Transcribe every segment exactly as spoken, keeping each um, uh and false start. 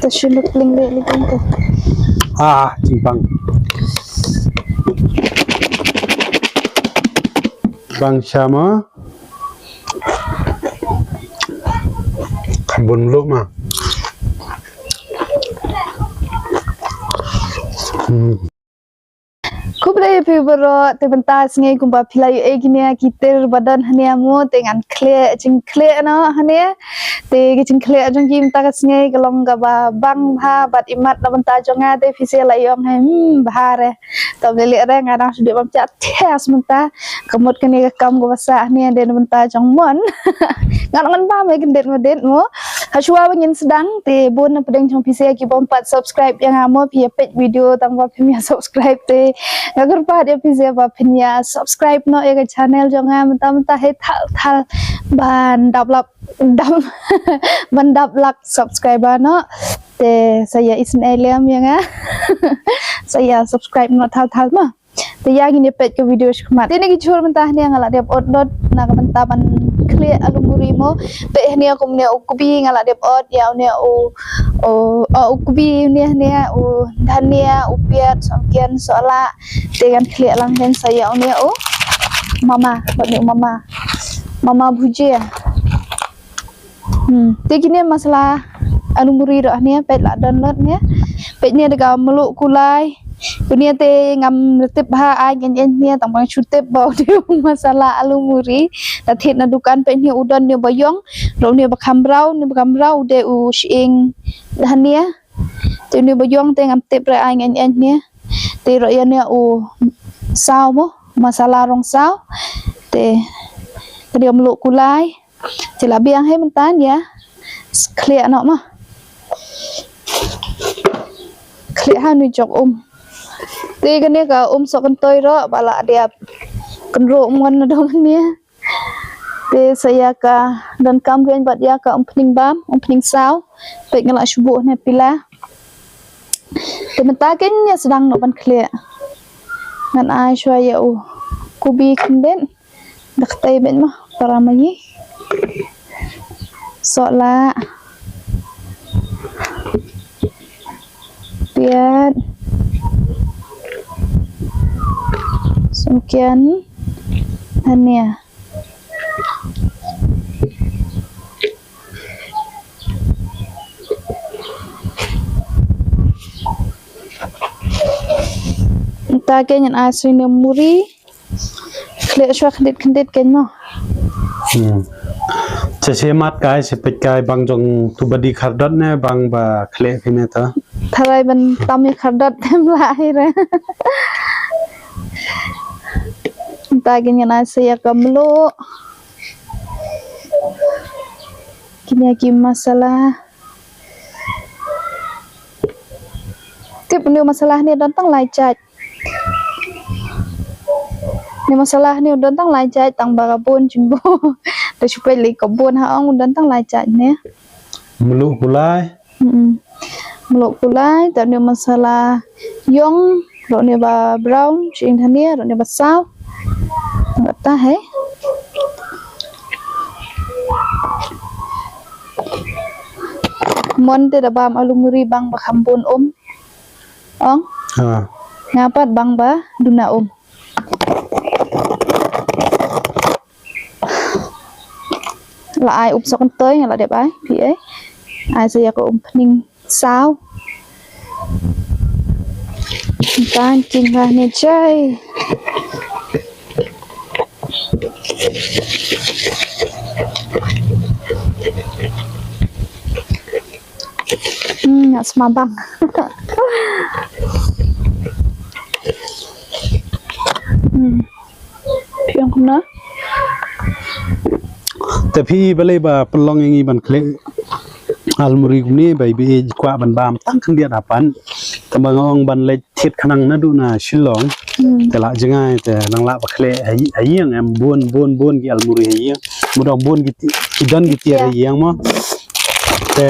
Ta shu nuk ling de li ling de. Ah, jingpang. Bang shama. Kham bun mluh ma. Hmm. Khublei phi baroh, te mynta sngi kumba phi la ïohi kine ki tir ba don hangne mo, te ngan khleh, jingkhleh noh hangne. Te ki jingkhleh jong ki mynta ka sngi ka long kaba bang bha bad imat na bynta jong nga, te phi sa la ïohi, hmm, bha re. Tang leh leh re nga dang shu dep bam cha test mynta. Ka mut kane ka kam kaba sah hangne de na bynta jong mon. Ngan ngan bam ïa kyndit myndit mo. Hashwa ba ngin sdang te bun na pdeng jong phi sa ki bym pat subscribe ïa nga mo, phi ïa peit video tang ba phim ïa subscribe te nga kyrpad ïa phi sa ba phin ïa subscribe noh ïa ka channel jong nga mynta mynta hei thal thal ban dap lak dap ban dap lak subscriber noh. Te sa ïa isynei lem ïa nga. Sa ïa subscribe noh thal thal mo. Te ïa ngin ïa peit ka video shakhmat. Te ne ki jhur mynta hangne nga la dep ot dot na ka bynta ban khleh alu muri mo. Peit hangne kumne u kbi nga la dep ot ïa une u u u kbi une hangne u dhania u piat somkian sola. Te ngan khleh lang kan sa ïa une u mama bad ne u mama mama bhujia. Hmm, te kine masala alu muri ruh hangne peit la don lut hangne. Peit ne da ka mluh kulai. Une te ngam tip bha ai ngan ngan hangne tang bang shu tip ba u dei u masala alu muri. Da thied na dukan peit ne u don ne ba ïong. Ruh ne ba kham brau ne ba kham brau u dei u shyieng hangne. Te ne ba ïong te ngam tip re ai ngan ngan hangne. Te ruh ïa ne u saw mo masala rong saw. Te ka dei mluh kulai. Te la biang hei mynta ïa khleh noh ma. Khleh ha nu jok um. Te kane ka um sok kantoi ruh ba la dep kynroh um ngan na dong ne. Te sa ïa ka donkam kein bad ïa ka umphning bam umphning saw. Peit nga la shu buh ne pila. Te mynta kein ïa sdang noh ban khleh. Ngan ai shuwa ïa u kubi khyndiat. Dak tai ben mo para ma yi. Sok la. Piat. Sungkian. Hania. Nta ke ngan ai sui ne muri. Khleh shuwa khyndiat khyndiat kein mo. Hmm. Che che mat kai che peit kai bang jong tu ba di khardot ne bang ba khleh kine ta. Tharai ban tam ïa khardot tem lai re. Nta ke ngan ai sui ïa ka mluh. Kine ki masala. Tip ne masala ne don tang lai jait. Ne masala ne don tang lai jait tang ba ka bun jingbo. Da shu peit lei ka bun ha ong don tang lai jait ne. Mluh kulai. Mm. Mluh kulai ta ne masala yong ro ne ba brown jing thane ro ne ba saw. Ngata he. Mon te da bam alu muri bang ba kham bun um. Ong. Ha. Nga pat bang ba duna um. La ai um sok ntoi nga la dep ai pi ai. Ai sa ïa ka umphning saw. Kan king ba ne jai. Hmm, nga sma bang. Hmm. Piang kumna. Te phi balei ba pynlong ïa ngi ban khleh almuri kumne ba i ba i kwah ban bam tang khyndiat hapan. Te ba nga ong ban leit thied khnang naduh na Shillong. Hmm. Te la jngai te nang la ba khleh ha ïing em bun bun bun ki almuri ha ïing. Mudong bun ki ti- ki don ki tiar ha ïing mo. Te,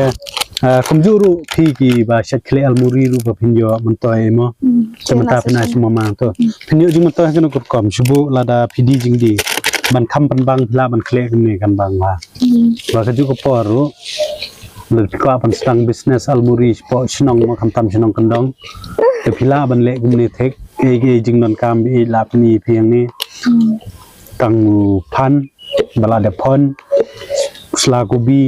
ah, kumjuh ruh phi ki ba shet khleh almuri ruh ba phin ïoh myntoi mo. Hmm. Te mynta phin ai shu mamang to. Hmm. Phin ïoh jingmyntoi kano ka rukom shu buh lada phi die jingdie. Ban kham pynbang phi lah ban khleh kumne kan bang ba. Hmm. Ba kajuh ka por ruh. Lada phi kwah ban sdang business almuri shapoh shnong mo, khamtam shnong kyndong, te phi lah ban leh kumne thik. Ei ei jingdonkam ba ïeit lah pyni ïa phi hangne. Tang u phan ba la dep phon, sla kubi,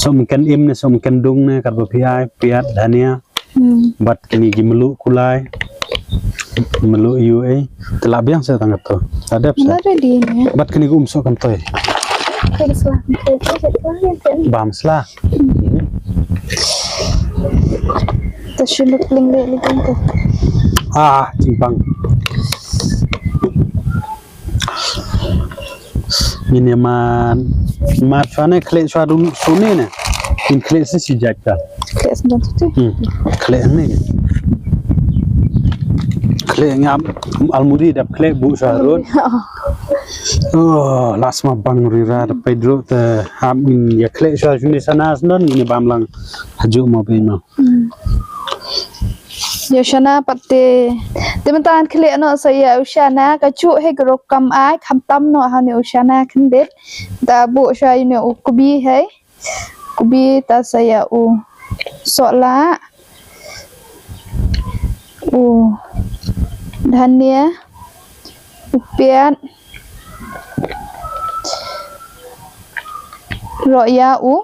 sohmynken im ne sohmynken dung ne katba phi ai, piat, dhania. Hmm. Bad kine ki mluh kulai. Mluh ïu ei. Te la biang sa tang kato. La dep sa. La ready ne. Bad kine ki um soh kan toi. Kan sla. Kan sla. Bam sla. Ta shu luk ling le le kan to. Ah, jingpang. Ngin ïa mad, mad shwa ne, khleh shwa dun shu ne ne. Ngin khleh shi shi jait ka. Khleh sendang tu tu. Hmm. Khleh ne. Khleh ngam almuri dap khleh bu shwa run. Oh, las ma bang rira dap pedro te ham ngin ïa khleh shwa shu ne sana sendang ngin ïa bam lang haju mo be mo. Hmm. Ïa u shana pat te. Te mynta ngan khleh noh sa ïa u shana, ka juh hi ka rukom ai, khamtam noh ha une u shana khyndiat. Ta buh sha une u kubi hi. Kubi ta sa ïa u sohlah. U dhania. U piat. Roh ïa u.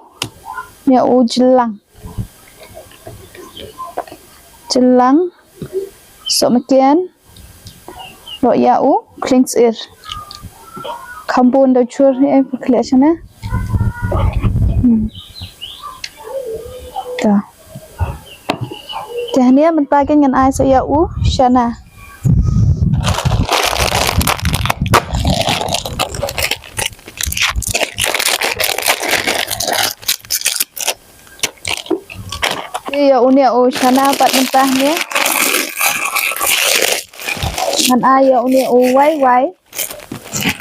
Ïa u jylang. Jylang, sohmynken, roh ïa u khlieng syir. Kham bun da jhur hi, eh, pyrkhleh shana. Hmm. Ta. Te hangne mynta kein ngan ai sa ïa u shana. Te ïa une u shana pat mynta ne. Ngan ai ïa une u wai wai.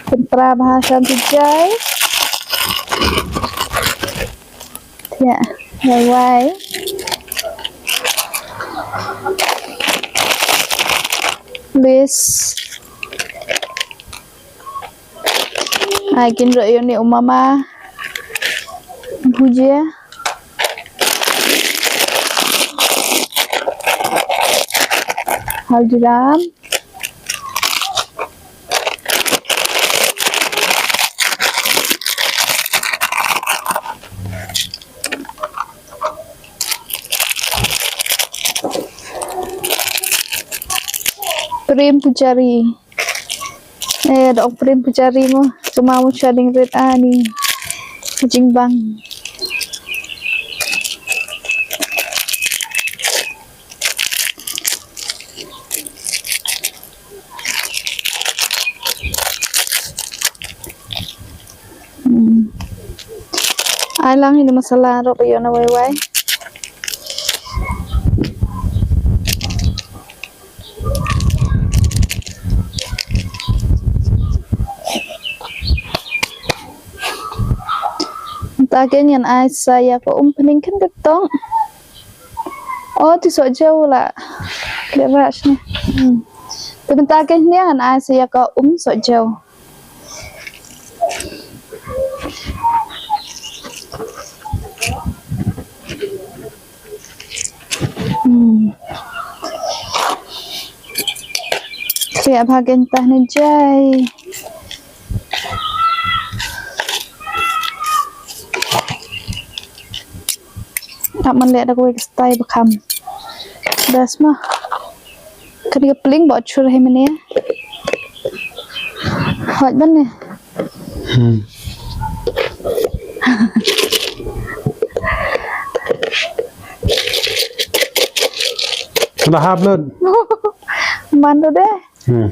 Pynpra bha sha u jai. Ïa, wai wai. Please. Ai kin roh ïa une u mama bhujia. Haldiram. Prem Pujari. Eh, da ong Prem Pujari mo. Cuma mo shading red ani. Jingbang. Hmm. Ai lang ïa une masala ruh ïa une wai wai. Mynta kein ngan ai sa ïa ka um pynning kyn ka tong. Oh, te soh jew la. Khleh rah shane. Hmm. Te mynta kein ngan ai sa ïa ka um soh jew. Hmm. Khleh bha kein tah ne jai. Ap man leh da kawei ka style ba kham. Best ma. Kane ka pling ba chur hi mane. Hot ban ne. Hmm. Kena hap lut. Man tu deh. Hmm.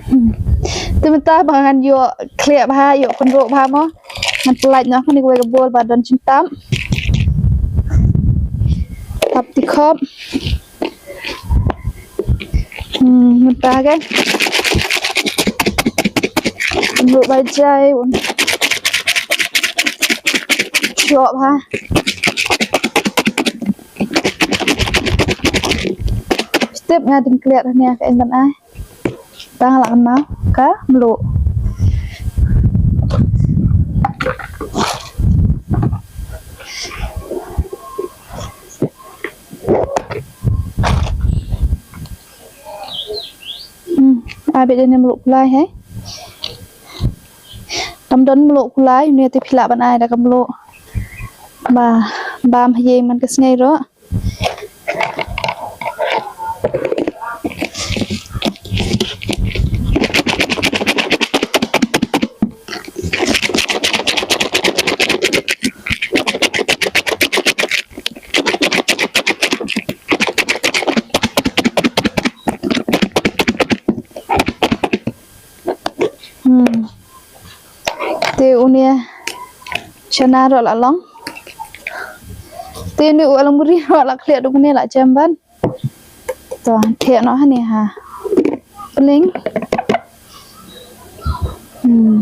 Te mynta ba ngan ïoh khleh bha, ïoh kynroh bha mo. Ngan pyllait noh kane kawei ka bowl ba don jingtap. Tap tikhop. Hmm, mynta ke. Kynroh bha jai un. Ïoh bha. Step nga ding klet hania ka en ban ai. Tang la kena ka mluh. Ba bit ïa une mluh kulai, hei. Tam don mluh kulai, une te phi lah ban ai da ka mluh ba bam ha ïing man ka sngi ruh. Hmm. Te une shana ruh la long. Te une u almuri ruh la khlieh duk ne la jem ban. To, theh noh hani ha. Pling. Hmm.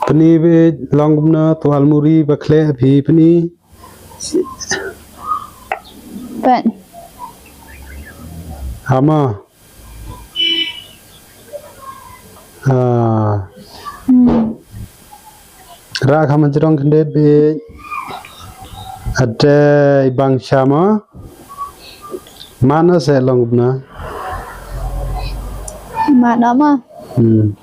Pini be long kumno tu almuri ba khlieh phi pini. Ban. Ama. Ah. Hmm. Ra kham jrong khndet bi. Ade ibang shama. Mana se long gubna. Mana ma. Hmm.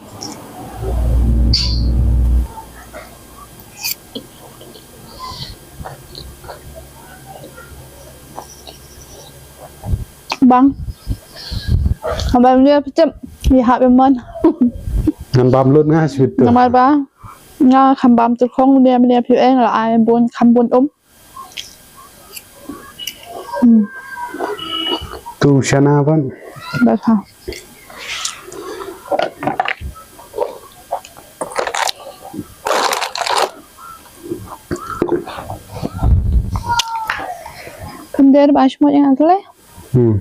Bang. Abang dia pecep. Ïa hap ïa mon. Ngan bam lut nga sweet tu. Namar ba nga kham bam tu khong dia mene phi eng la ai bun kham bun um. Hmm. Tu shana ban. Ba ha. Kham der ba shmot ïa nga kle. Hmm.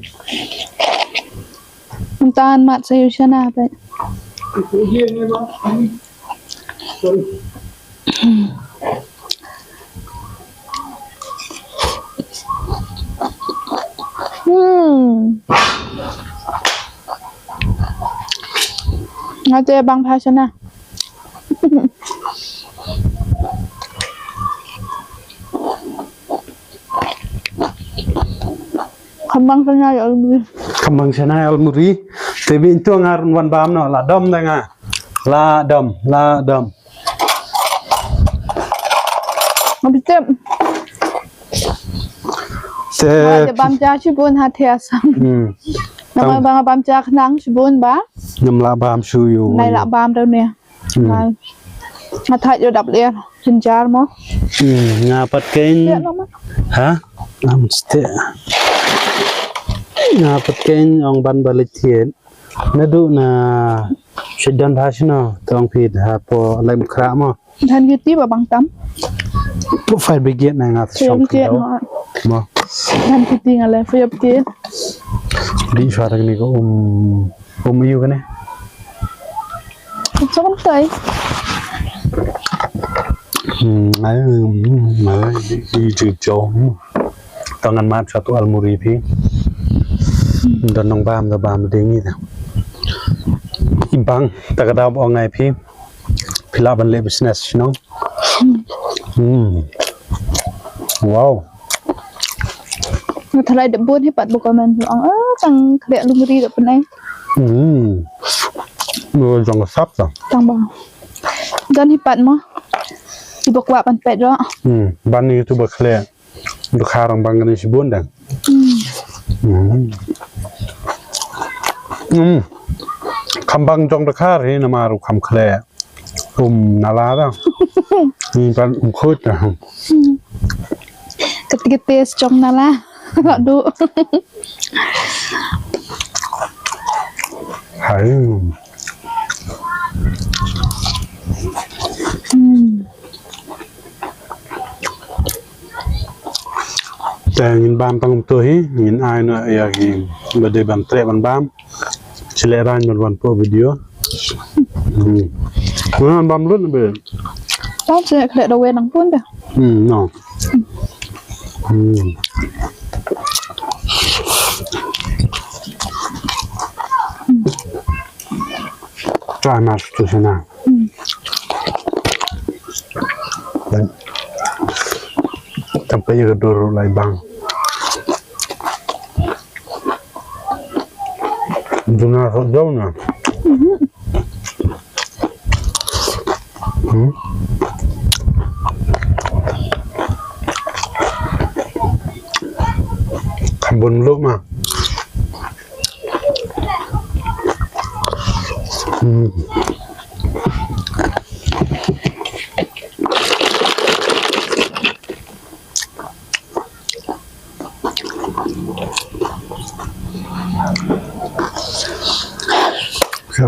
Mynta ngan mad sa ïa u shana peit. Hmm. Nga te bang pha shana. Kham bang shana ïa almuri. Kham bang shana ïa almuri. Te bynta nga run wan bam noh, la dom da nga. La dom, la dom. Nga phi tip. Te nga bam ja shibun ha te asam. Hmm. Namar ba nga bam ja khnang shibun ba. Ngam lah bam shu ïa u. Nai lah bam da une. Hmm. Nga, nga thait ïa u dap lyer, jynjar mo. Hmm, nga pat keiñ. Ïa, no, ma. Ha? Am ste. Nga pat keiñ ong ban ba leit thied. Naduh na shit don bha shino, tong phi ha po lem khra mo. Dhan kiti ba bang tam. Po fire brigade na nga. Fire shong brigade khlo. Mo. Mo. Dhan kiti nga le fire brigade. Di shwa tang ni ko um, um yu kane. Sa kam tai. Hmm, ai, hmm, ai, i, i, i, i, i, to ngan mad sha tu almuri phi. Don nong bam, da bam ding i da. I bang, ta ka daw ba ong ai phi. Phi lah ban leh business shnong. Hmm. Wow. Nga tharai da bun hi pat ba comment ong, ah, tang khleh lungri da pynai. Hmm. Lo jong sap ta. Tang ba. Don hi pat mo. Iba kwah ban peit ro. Hmm. Ban ni tu ba khleh. Dkhar ong bang kane shibun dang. Hmm. Hmm. Kham bang jong dkhar hi namar u kham khleh. Um, nala da. Ni pan um khut da. Kete kete jong nala. Lok du. Hai. Hmm. Te ngin bam tang kumto hi, ngin ai noh ïa ki ba dei ban treh ban bam. Shu lehrain ban wan po video. Hmm. Ngin bam lut be. Tang shu leh khleh da wen nang pun da. Hmm, no. Hmm. Try mas tu sana. Hmm. Sampai ïa ka dur lai bang. Duna so jauh na. Hmm. Kham bun mluh ma. Hmm.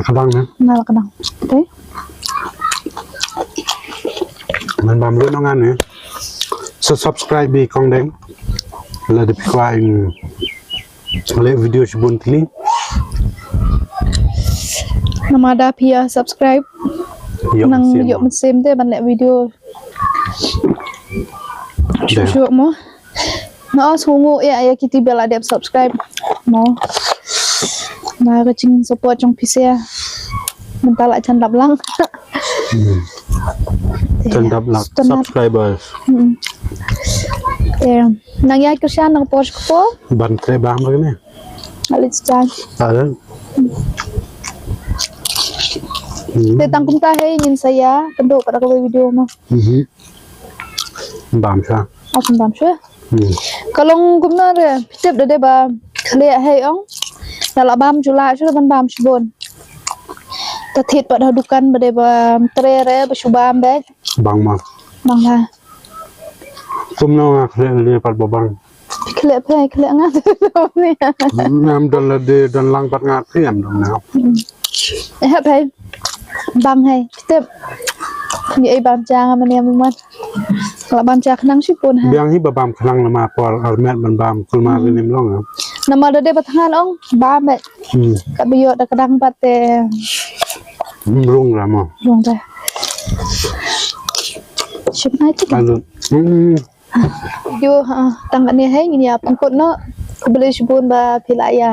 Ka dang ne. Na ka dang. Okay. Man bam lu nongan ne. So subscribe bi kong deng. La de phi kwah in leh video shibun tylli. Namar da phi ïa subscribe. Ïoh nang mynsiem. Ïoh mynsiem te ban leh video. Deh. Shuh shuh mo. Na os hungu ïa ïa kiti ba la dep subscribe. Mo. Na ka jingsupport jong phi sha. Mynta la jan dap lang. Hmm. Jan dap lang subscribers. Hmm. Te nang ïa kyrshan nang por shkor. Ban treh bam ba kane. Alit jan. Ada. Hmm. Te tang kumta hei ngin sa ïa kynduh pat ha kawei video mo. Mhm. Bam sha. Aw, bam sha. Hmm. Ka long kumno re, phi tip da dei ba khleh hei ong. Da la bam jula sha ban bam shibun. Ta thied pat ha dukan ba dei ba treh re ba shu bam bek. Bang ma. Bang ha. Kumno nga khleh lei pat ba bang. Khleh phi, khleh nga. Ngam don la de don lang pat nga phi ngam don na. Hmm. Eh, hep hei. Bang hei. Phi tip. Ngi ei bam ja nga mane mo mat. La bam ja khnang shibun ha. Biang hi ba bam khnang lama por armet ban bam kulmar rim long ha. Namar da dei ba thngan ong bam bek. Hmm. Ka biot da ka dang pat te. Hmm, rung ra mo. Rung ra. Shim nai tik. Alut. Hmm. Yo, ha, tang kane hei ngin ïa pynkut noh. Khublei shibun ba phi la ïa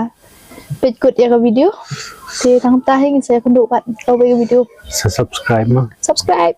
peit kut ïa ka video. Te tang ta hei ngin sa ïa kynduh pat kawei ka video. Sa subscribe mo. Subscribe.